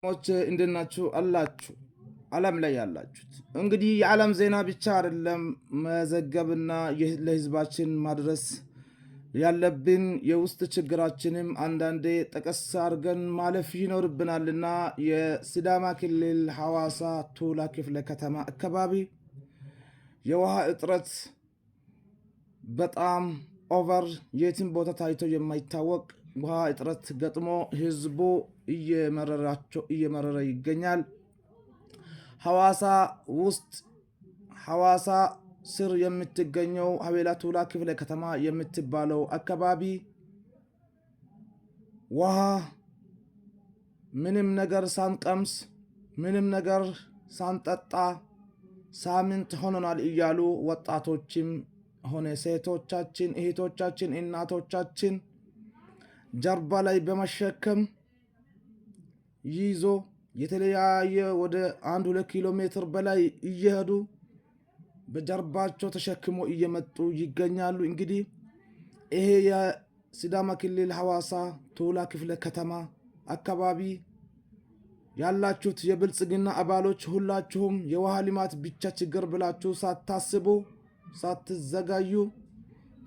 ሞች እንዴት ናችሁ አላችሁ? ዓለም ላይ ያላችሁት እንግዲህ የዓለም ዜና ብቻ አይደለም መዘገብና ለህዝባችን ማድረስ ያለብን፣ የውስጥ ችግራችንም አንዳንዴ ጠቀስ አድርገን ማለፍ ይኖርብናልና የሲዳማ ክልል ሐዋሳ ቱላ ክፍለ ከተማ አካባቢ የውሃ እጥረት በጣም over፣ የትም ቦታ ታይቶ የማይታወቅ ውሃ እጥረት ገጥሞ ህዝቡ እየመረራቸው እየመረረ ይገኛል። ሐዋሳ ውስጥ ሐዋሳ ስር የምትገኘው ሀቤላ ቱላ ክፍለ ከተማ የምትባለው አካባቢ ውሃ ምንም ነገር ሳንቀምስ ምንም ነገር ሳንጠጣ ሳምንት ሆኖናል እያሉ ወጣቶችም ሆነ ሴቶቻችን፣ እህቶቻችን፣ እናቶቻችን ጀርባ ላይ በመሸከም ይዞ የተለያየ ወደ 1-2 ኪሎ ሜትር በላይ እየሄዱ በጀርባቸው ተሸክሞ እየመጡ ይገኛሉ። እንግዲህ ይሄ የሲዳማ ክልል ሐዋሳ ቱላ ክፍለ ከተማ አካባቢ ያላችሁት የብልጽግና አባሎች ሁላችሁም የውሃ ልማት ብቻ ችግር ብላችሁ ሳታስቡ ሳትዘጋዩ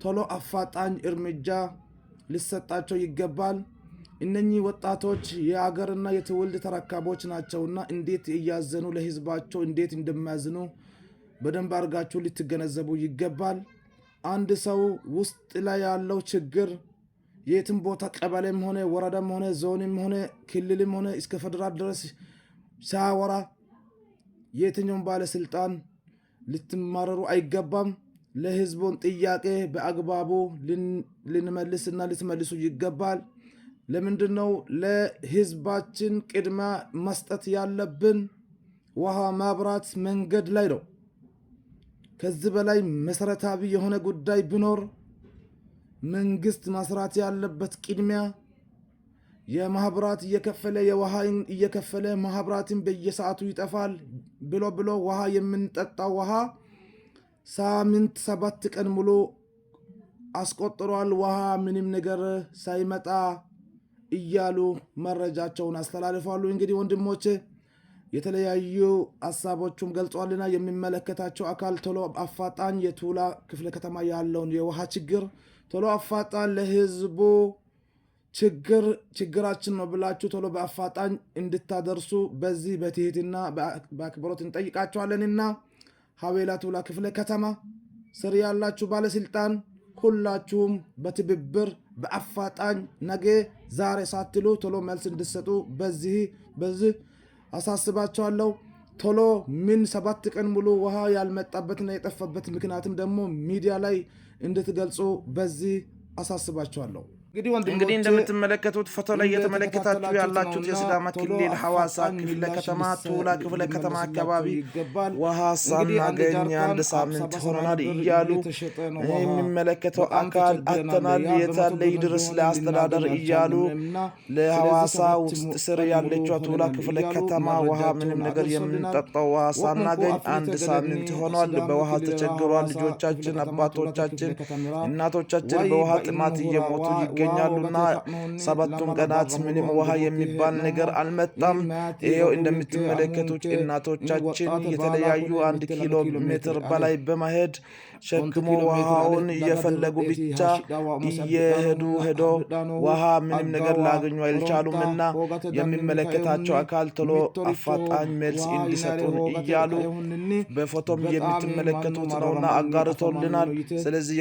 ቶሎ አፋጣኝ እርምጃ ሊሰጣቸው ይገባል። እነኚህ ወጣቶች የአገርና የትውልድ ተረካቦች ናቸውና እንዴት እያዘኑ ለህዝባቸው እንዴት እንደሚያዝኑ በደንብ አድርጋችሁ ልትገነዘቡ ይገባል። አንድ ሰው ውስጥ ላይ ያለው ችግር የትም ቦታ ቀበሌም ሆነ ወረዳም ሆነ ዞንም ሆነ ክልልም ሆነ እስከ ፌደራል ድረስ ሳያወራ የትኛውም ባለስልጣን ልትማረሩ አይገባም። ለህዝቡን ጥያቄ በአግባቡ ልንመልስና ልትመልሱ ይገባል። ለምንድን ነው ለህዝባችን ቅድሚያ መስጠት ያለብን? ውሃ፣ መብራት፣ መንገድ ላይ ነው። ከዚህ በላይ መሰረታዊ የሆነ ጉዳይ ቢኖር መንግስት መስራት ያለበት ቅድሚያ የማህበራት እየከፈለ የውሃ እየከፈለ ማህበራትን በየሰዓቱ ይጠፋል ብሎ ብሎ ውሃ የምንጠጣው ውሃ ሳምንት 7 ቀን ሙሉ አስቆጥሯል። ውሃ ምንም ነገር ሳይመጣ እያሉ መረጃቸውን አስተላልፋሉ። እንግዲህ ወንድሞቼ የተለያዩ ሀሳቦቹም ገልጿልና የሚመለከታቸው አካል ቶሎ አፋጣኝ የቱላ ክፍለ ከተማ ያለውን የውሃ ችግር ቶሎ አፋጣኝ ለህዝቡ ችግር ችግራችን ነው ብላችሁ ቶሎ በአፋጣኝ እንድታደርሱ በዚህ በትህትና በአክብሮት እንጠይቃቸዋለንና ሀዌላ ቱላ ክፍለ ከተማ ስር ያላችሁ ባለስልጣን ሁላችሁም በትብብር በአፋጣኝ ነገ ዛሬ ሳትሉ ቶሎ መልስ እንድሰጡ በዚህ አሳስባቸዋለሁ። ቶሎ ምን 7 ቀን ሙሉ ውሃ ያልመጣበትና የጠፋበት ምክንያትም ደግሞ ሚዲያ ላይ እንድትገልጹ በዚህ አሳስባቸዋለሁ። እንግዲህ እንደምትመለከቱት ፎቶ ላይ እየተመለከታችሁ ያላችሁት የሲዳማ ክልል ሐዋሳ ክፍለ ከተማ ቱላ ክፍለ ከተማ አካባቢ ውሃ ሳናገኝ አንድ ሳምንት ሆኖናል እያሉ የሚመለከተው አካል አተናል የታለ ይድረስ ለአስተዳደር እያሉ ለሐዋሳ ውስጥ ስር ያለችው ቱላ ክፍለ ከተማ ውሃ ምንም ነገር የምንጠጣው ውሃ ሳናገኝ አንድ ሳምንት ሆኗል። በውሃ ተቸግሯል። ልጆቻችን፣ አባቶቻችን፣ እናቶቻችን በውሃ ጥማት እየሞቱ ይገኛሉና ሰባቱን ቀናት ምንም ውሃ የሚባል ነገር አልመጣም። ይኸው እንደምትመለከቱት እናቶቻችን የተለያዩ 1 ኪሎ ሜትር በላይ በመሄድ ሸክሞ ውሃውን እየፈለጉ ብቻ እየሄዱ ሄዶ ውሃ ምንም ነገር ላገኙ አልቻሉም እና የሚመለከታቸው አካል ቶሎ አፋጣኝ መልስ እንዲሰጡን እያሉ በፎቶም የምትመለከቱት ነውና አጋርቶልናል። ስለዚህ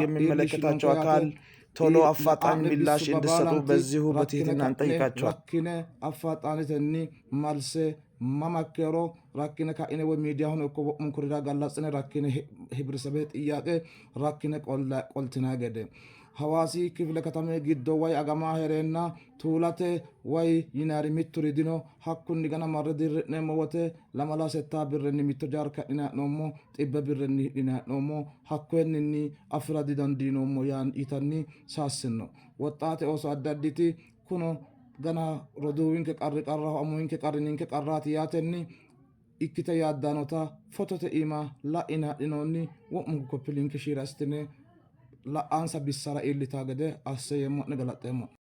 የሚመለከታቸው አካል ቶሎ አፋጣኝ ምላሽ እንዲሰጡ በዚሁ በትህትና እንጠይቃቸዋል። Rakkine affaxaanitenni malse mamakkero rakkine ka'ine woy miidiyahono ikko wo'munkurira gallatsine rakkine ህብረተሰብ ጥያቄ rakkine qoltina gede Hawaasi kifile katami giddo way agama heerenna tuulate way yinari mitturi dino. Hakkunni gana marre dirri'neemmo wote 27 birrenni mitto jaarka hidhine ha'noommo, 100 birrenni hidhine ha'noommo, hakkoyenninni afira didandiinoommo yitanni saassinno woxxaate ooso addi additi kuno gana roduuwinke qarri qarraho, amuwinke qarri ninke qarraati yaatenni ikkite yaaddanota fotote iima la'ine hadhinoonni. Wo'munku copy link share assitine la'ansa bissara iillita gede asse yeemmo'ne, galaxxeemmo'ne.